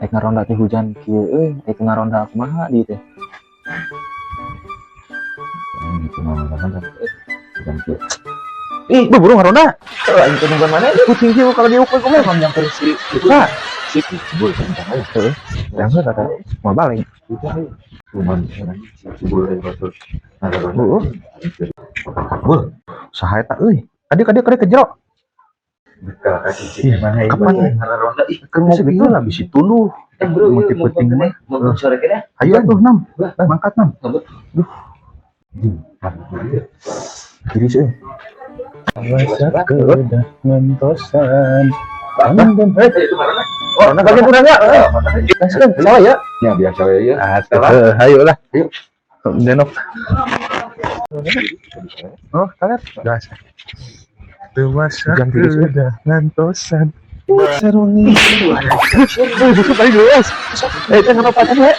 Rek ngaronda teh hujan kieu euy, rek ngaronda kumaha di teh? Cuma kan hujan kieu. Ih, buru ngaronda. Aing teh nungguan mana? Kucing kieu kalau diukur kumaha Emang nyamperin si Sa, si Cibul kan aja. Heeh. Jangan kata mau balik. Cuman si Cibul euy batur. Ngaronda. Heeh. Bul, Saha eta euy? Kadieu, kadieu, kadieu ke jero. Buka kaki cicing mana ieu? Kapan? Ngaronda ih. Keur ngopi lah bisi tunduh. Eh bro, Mau yuk tipe mau ting mah. mau sore kene. Ayo atuh nam. Mangkat nam. Duh, kiri sih. Kedah ngentosan. Eh, oh, bagian urangnya. Heeh. Salah ya? Ya biasa we ya. Atuh, ayo lah. Ayo. Denok. Oh, kalian gas. Dewasa Hujan tiris, eh. kedah ngentosan. Seruni. Eh, busuk paling jelas. Eh, itu kenapa ya?